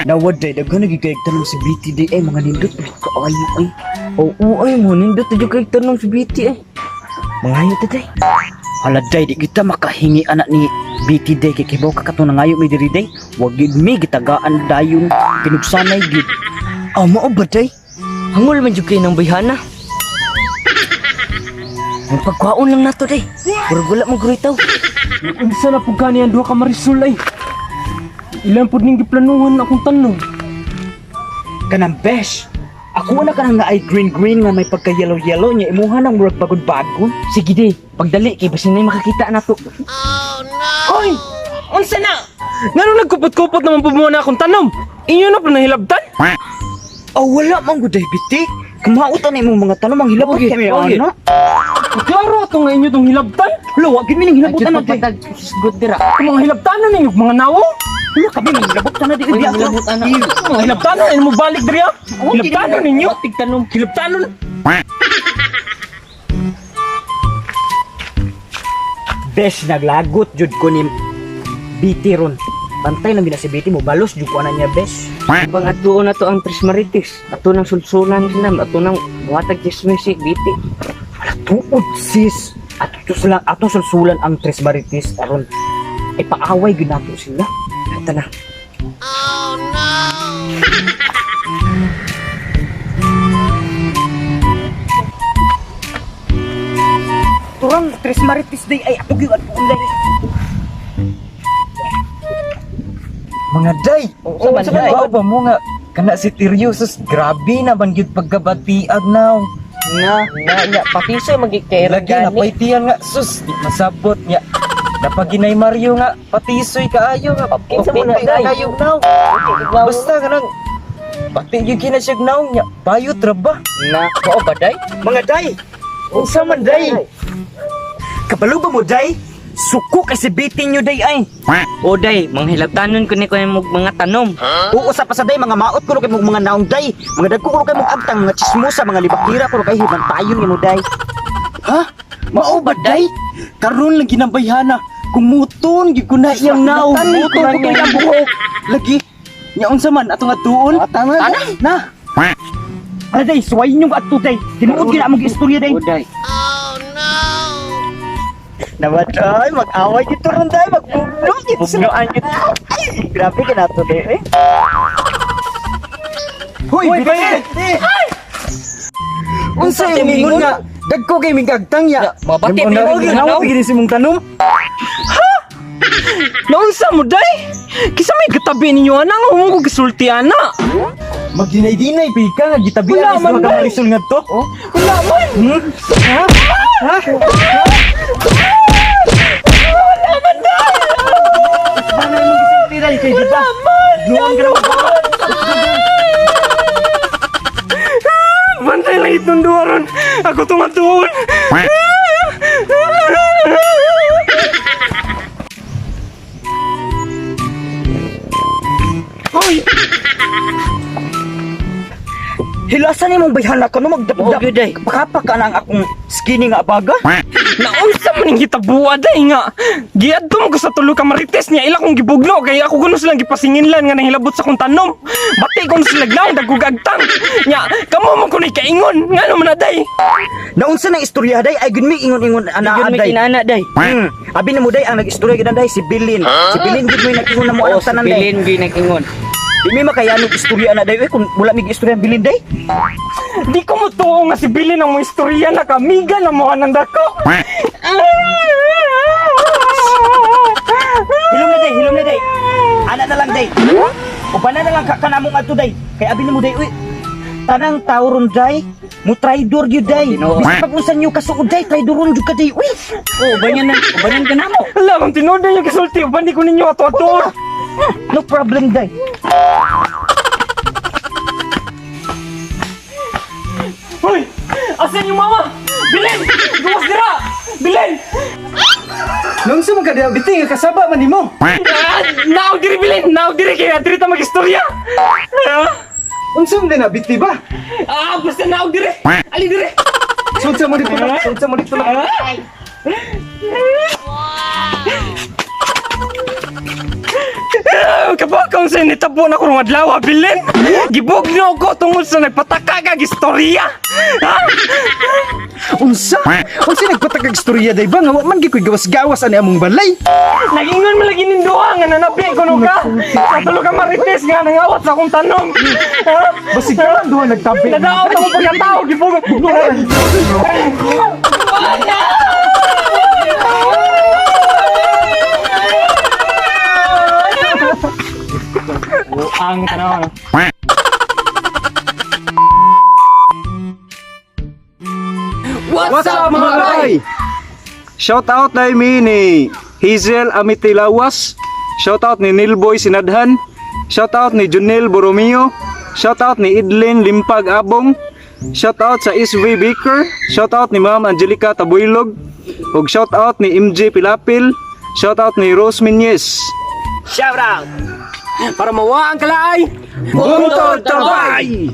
Nawad day, daghan na gyud kay tanom si BT day ay mga nindot uy kaayo ay. Oo ay mo nindot jud kay tanom si BT ay. Mangayo ta day. Hala day, di kita makahingi anak ni BT day kay kibaw ka kato nangayo mi diri day. Wa gyud mi gitagaan dayon kinugsanay gyud. Aw mao ba day? Hangol man jud kay nang bayhana. Ang pagkuhaon lang nato day. Murag wala man guroy taw. Unsa na pud gani ang duha ka Marisol ay? Ilan pud ning giplanuhan akong tanom? Kanang besh. Ako na kanang naay green green nga may pagka yellow yellow nya imuha nang murag bagod-bagon. Sige day, pagdali kay basin nay makakita nato. Hoy! Unsa na? Ngano nagkupot-kupot naman pud mo na akong tanom? Inyo na pud nahilabtan? Aw wala man gud day BT. Kumautan na imong mga tanom ang hilabot Okay, kay mi okay. ana. Klaro ato nga inyo tong hilabtan. Hala wa gyud mi ning hilabot ana day. Patag susgot dira. Ang mga hilabtanan ninyo mga nawo. Wala kami may hilabot ana di. Uy, hilabot ana. Mga hilabtanan inyo mo balik diri ah. Hilabtanan ninyo. Tigtanom. Hilabtanan. Besh naglagot jud ko ni BT ron. Bantay lang gina si BT mo balos jud ko ana niya besh. Bang atuon na to ang Tres Marites. Ato nang sulsulan sila, ato nang buhatag chismis si BT. Wala tuod sis. Ato to sila ato sulsulan ang Tres Marites aron ipaaway gyud nato sila. Ata na. Turang Tres Marites day ay ato gyud atuon day. Mga day! Oo, man, day. Ba ba mo nga kana si Tirio sus grabe na man gyud pagkabatiag now. Na, na, nya, patisoy magikay Lagi na paitian nga sus di masabot nya. Napaginay Mario nga patisoy kaayo nga. Kinsa mo na, Pati day? kayo now. Basta kanang pati gyud kina siya now nya. Bayot ra ba? Na, mao ba day? Mga day. Unsa man day? Kabalo ba mo day? Suko kay si BT nyo day ay. O day, manghilabtanon ko ni ko yung mga tanom. Oo sa pasaday mga maot kuno kay mong mga naong day. Mga dagko kuno kay mong agtang mga chismosa mga libakira kuno kay hibantayon nimo day. Ha? Mao ba day? Karon lang ginabayhana. Kumuton gyud ko na iyang now. Muton ko iyang buhok. Lagi. Nya unsa man atong atuon? Tama Na. Ala day, suwayin yung adto day. Tinuod gyud among istorya day. O day. Namatay, mag-away gito ron day, magbugno gito sila. Ay, grabe ka nato day eh. Hoy, Bete! Unsa imong nga dagko kay ming kagtang ya. Mabati pa yung mga Nawa gini si mong tanom. Naunsa mo day? Kisa may gatabi ninyo ana nga humong ko gisulti ana. Magdinay-dinay pa ka nga gitabi Wala ang man, mga day. Marisol ngadto. Wala man. Ha? Ha? Paano imong gisulti day kay di ba? Luwang ka naman. Bantay lang itong duha ron. Ako tong atuon. Hoy! Hilasan imong bayhana ka no magdapdap. Oo, gyud, day. Pakapa ka na ang akong skinny nga abaga. Naunsa man ning hitabuha day nga. Giadto mo ko sa tulo ka marites niya ila kong gibugno kay ako kuno silang gipasinginlan nga nangilabot sa akong tanom. Bati ko sila gnaw dagkog agtang. Nya kamo mo kunoy kaingon ngano man na day. Naunsa nang istorya day ay gud mi ingon-ingon ana Gyud may day. kinana day. Abi na mo day ang nag-istorya gid day si Bilin. Si Bilin gid mo nag-ingon na mo O anang si tanan day. Bilin gyud nag-ingon. Di mi makayanog istorya na day uy kung wala mi istorya ang Bilin day. Di ko mo tuo nga si Bilin ang mo istorya na kamiga na mo anang dako. Hilom na day, hilom na day. Ana na lang day. Uban na lang ka kanamong adto day. Kay abi na mo day uy. Tanang tao ron day. Mo traidor gyud day. Ginoo. Bisan pag unsa niyo kasuod day, traidoron gyud ka day. Uy. O banyan na, banyan ka namo. Ala, kung tinuod na yung gisulti, uban di ko ninyo ato-ato. No problem day. Hoy! Asan yung mama? Bilin! Gawas dira! Bilin! Nung sa mga diha Bete nga kasaba man nimo. Ah, Naaw diri Bilin! Naaw diri kaya diri ta mag-istorya! Ah, Unsa man din na Bete ba? Ah, basta naaw diri! Ali diri! Sud sa mo dito na, sud sa mo dito na. Ah, Kabalo ka unsa nitabo na karong adlaw, Bilin? Gibugno ko tungod sa nagpataka kag istorya. Ha? Unsa? Unsa nagpatakag istorya day ba nga wa man gyud koy gawas-gawas ani among balay? Nagingon man lagi ning duha nga nanabi kuno ka. Sa tulo ka marites nga nangawat sa akong tanom. Ha? Basig ka lang duha nagtabi. Nadaot ako pagkatao, gibugno. Ang tanaw. What's up mga bay? Shout out na mi ni Hazel Amitilawas. Shout out ni Nilboy Sinadhan. Shout out ni Junel Boromeo. Shout out ni Idlin Limpag Abong. Shout out sa SV Baker. Shout out ni Ma'am Angelica Tabuylog. Ug shout out ni MJ Pilapil. Shout out ni Rose Minyes. Shout out! Para mawa ang kalaay, Bungtod tabay!